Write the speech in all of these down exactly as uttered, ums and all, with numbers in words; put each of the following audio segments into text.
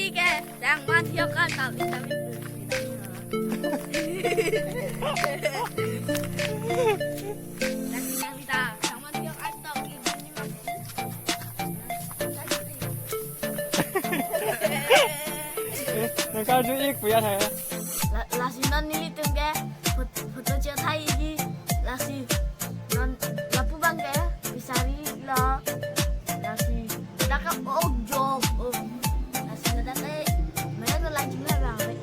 Oke, sang man thiok ka tabi tabi. Sang man thiok ka tabi. Nang karju ik pu ya tha. La, lasi non nelitum ke phot-, photo chethaiji, lasi non lapu abang ke pisari lo, lasi dak ke ok jok, oh. Lasi ladak ke mere ke lajing labang ke.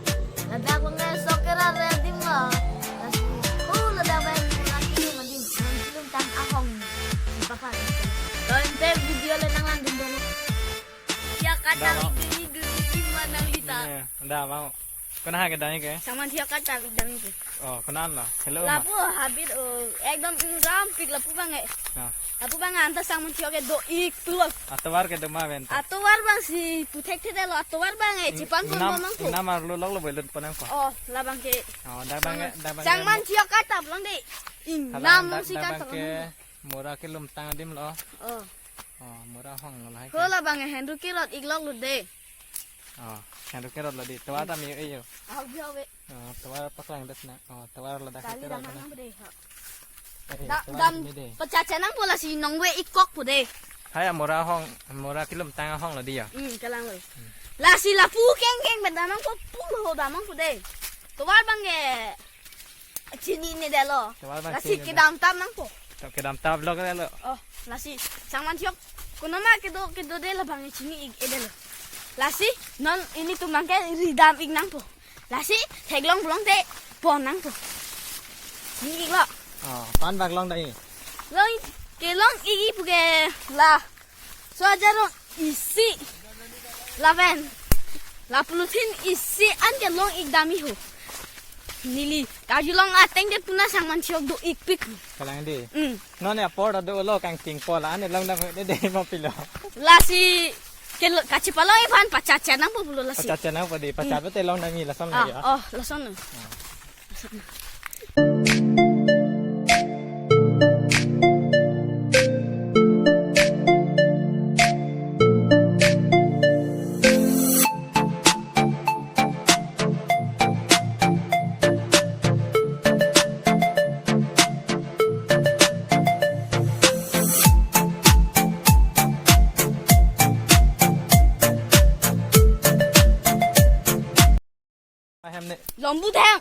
Ladak abang ke sok kera re adim lo. Lasi, oh, ladak abang ke lajing adim. Nang film tang ahong. Papan. Don pe video le nang langdun dong. Thiok ka tabi duni duni iman nanglita. Anda mau. Kona ha kedam ke? Sang man thiok ka tabi dam ke. Oh, kona lo. Hello, ma. Lapu habit, oh, ekdom ingrampik lapu abang ke. Ah. Lapu abang anta sang man thiok ke do-ik pu lo. Atovar ke do ma pen ta? Atovar abang si pu thekthe lo, atovar abang ke. Ing-, chepan pon ingnam, pon nangpo. Ingnam arlo lok lo boilot pon nangpo. Oh, labang ke. Oh, dak abang ke, dak abang ke. Sang man thiok ka tap long de. Hala, ingnam dak, si dak ka abang tap ke long. Mora kelum tang adim lo. Oh. Oh, mora ahong lo lahai ke. Ho labang ke henru kerot ik lok lo de. Oh, henru kerot lo de. Tovar ta me-o-e yo. Ahok bi ahok e. Oh, tovar paklang das na. Oh, tovar ladak kali kerot dak na. Nang de ha. Are, da-, tovar dam me de. Pachachak nangpo lasi nong ve-ik kok pu de. Hai, mora ahong, mora kelum tang ahong lo de ya. Hmm, kalang lo. Hmm. Lasi lapu keng keng pen damnang pu, pu lo damnang pu de. Tovar abang ke chinine det lo. Tovar abang lasi chinine det. Kedam tap nangpo. To kedam tap lo ke lo. Oh, lasi sang man thiok. Kona ma kedo kedo de labang chini-ik-e det lo. Lasi non nelitum abang ke ridam-ik nangpo. Lasi theklong pulote pon nangpo. Chini-ik lo. Oh, pan bak long dai. Long kelong-ik pu ke la. So ajarong isi. Lapen la polythene isi an kelong-ik dam-i ho. Neli karjulong ateng de puna sang man thiok do-ikpik. Kalang de. Hmm. Non ya por do lo kangting pola an long dam de de mo pilo. Lasi ke lo, kachepalong-ik aphan pachachak nangpo pulo lasi. Pachachak nangpo de, pachachak. Hmm. Te long dam-i lason. Ah, ya. Oh, lason. Ah. Ahem ne. Lombu thang.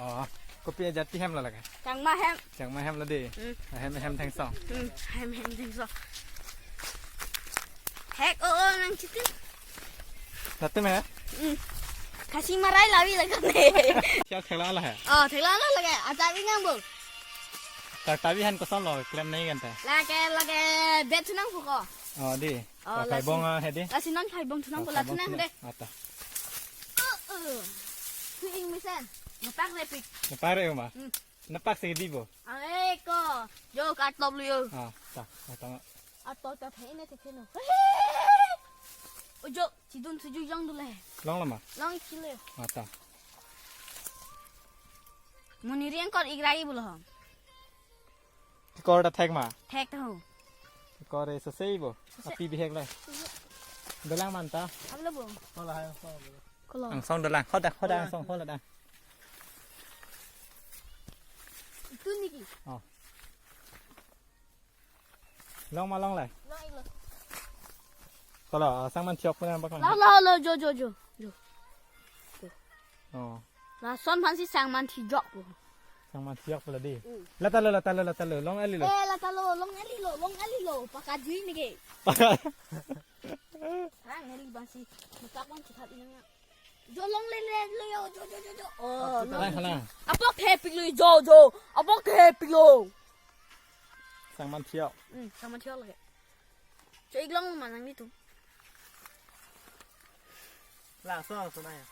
Oh, kopi ajati hem lo lake? Changma hem. Changma hem lo de. Hmm. Ahem hem thengsong. Hmm, hem hem thengsong. Hek o o nang chitin. Latum he? Hmm. Khasi marai lavi lake ne. Kya thekla la he? Oh, thekla la lake. Acha bi nang bo. Tak tabi han koson lo klem nai kan ta. Lake, lake bet nang phuko. Oh, de. Oh, lasi. Khai bong, ah, hedi. Lasi non khai bong thunang. Oh, pula khai bong thunang thunang de. Ata. Uh, uh. Thu ing mesen. Napak repik. Napak re uma. Hmm. Napak si di bo. Are ko. Jo katlop lu yo. Ah, ta. Ah, ta. Ato ta thai ne thekhe no. Ojo, chidun suju jong dule. Long lama. Long chile. Ah, ta. Monit riang kor igrai bulo hom. Kor ta thek ma? Thek ta ho. Kor e sosei bo. Sosei. Api bihek lai. Sosei. Dolang man ta. Ablo bo. Hola hai, hola. Kolo. Angsong dolang. Hoda, hoda. Hola. Angsong hola da. Itu niki. Oh. Long ma long lai. Long ik lo. Kolo, sang man thiok puna bak lang. Lo, lo, lo, jo, jo, jo. Jo. Oh. Lason aphan si sang man thijok pu. Sang man thijok pu la di. Mm. Lata lo, lata lo, lata lo. Long ali lo. Eh, lata lo, long ali lo, long ali lo. Pakajui neke. Paka. Sang ali bang si. Mutak bang chuthat inang ya. Jo long le le le yo, jo, jo, jo, jo. Oh, halang, halang. Apok thepik lo, jo, jo. Apok thepik lo. Sang man thijok. Hmm, sang man thijok lake. Jo ik long ma nanglitum. Laso, laso na ya.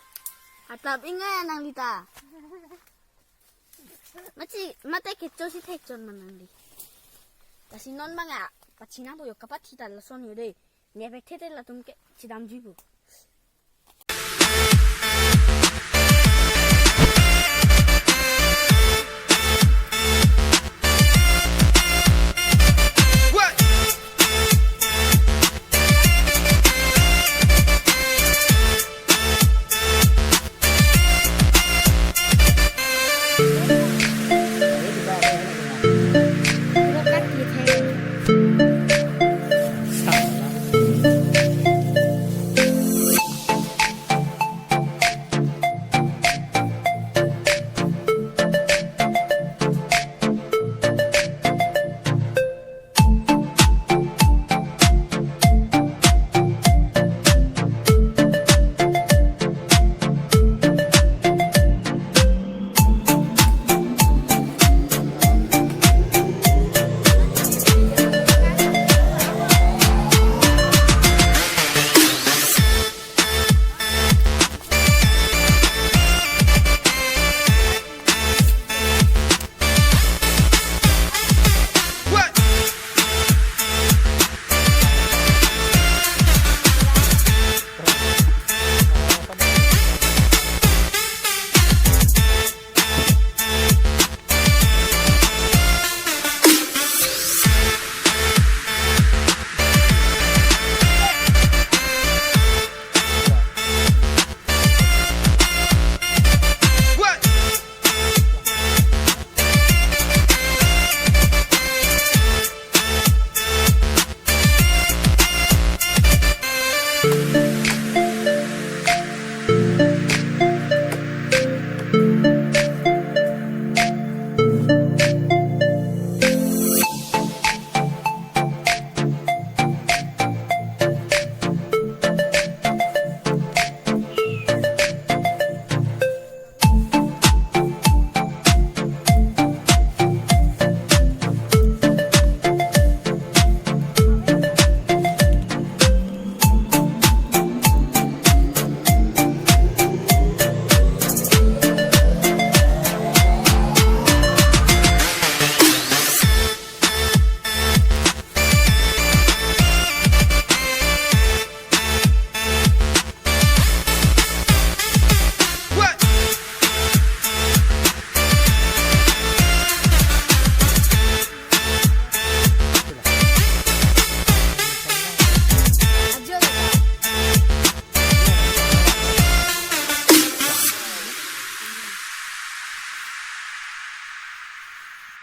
Atap inga nanglita. Machi, mate kecho si thekchon ma nangli. Lasi non bang a, pachinang po yo kapathi ta lason yo de. Nepek thete latum ke chidam jui po.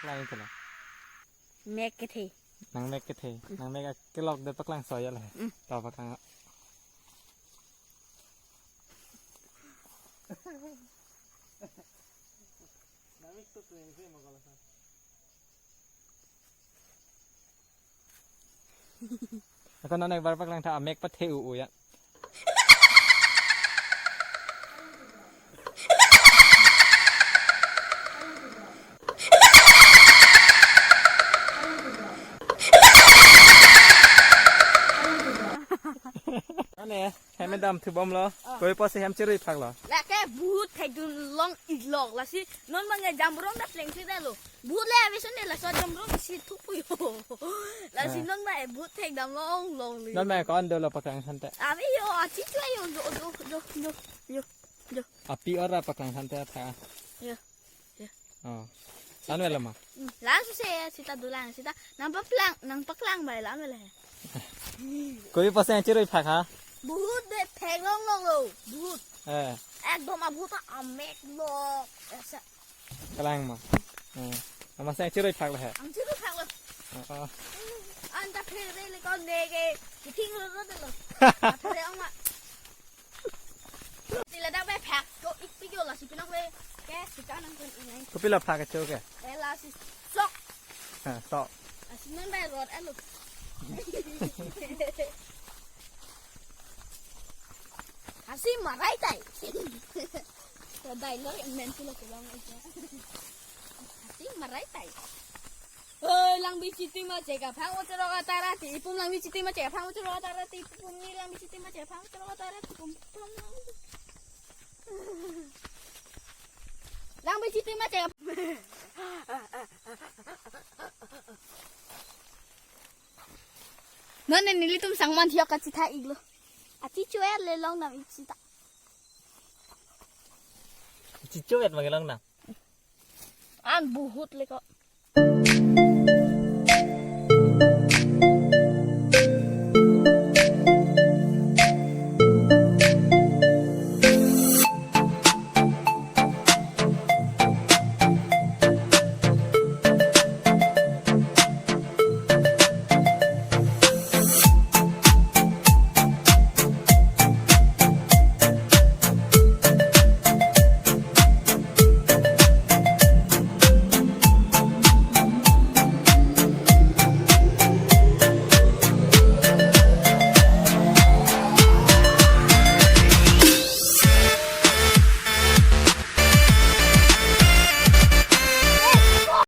Klang ito na. Mek kethe. Nang mek kethe. Nang mek kelok det paklang soi ya le. Mm. To paklang. Ako non ekbar paklang tha, mek pathe u u ya. Ane, hem dam thu bomlo. Ah. Koi pose hem chirui phaklo. Lake bhut thekdun long iklok lasi non bang jamrong ta plengsi dalo. Bhut le ave sun de laso jamrong isi thupo yo. Lasi Ah. non bang bhut thekdam long longle. Non bang ko-an dolo paklang sante. Ave yo, achi chua yo, jo, jo, jo, jo, jo, jo. Api ora paklang sante tha. Yo, yo. Oh. Anu lama. Hmm, langsung se sita dulang sita. Nang paklang, nang paklang bai lam le. Koi pose chirui phak ha? Bhut de thek long longlo. Bhut. Eh. Ekdom abhut amek lo. Esa. Kalang ma. Eh. Ama se chirui phak le he. Ang chirui phaklo. Oh, oh. Anta phere le kon de ke. Kithing lo lo de lo. Phere ang ma. Ti ladak bai phak ko ik pi ko lasi pinang le. Ke sita nang kon inai. Kopilo phak cho ke? Eh, lasi sok. Ha, sok. Lasi non bai rot alo. Hasi marai tai. Dai lo men tu lo ko long aja. Hasi marai tai. Oi, Langbi Chitima chek aphang ochoro katara ti ipum, Langbi Chitima chek aphang ochoro katara ti ipum ni, Langbi Chitima chek aphang ochoro katara ti ipum, ipum. Langbi Chitima chek. Non nelitum sangman hiok kachitha iklo. Achi chuer le long nam ik sita. Chicho et magelong na. An bhut le ko.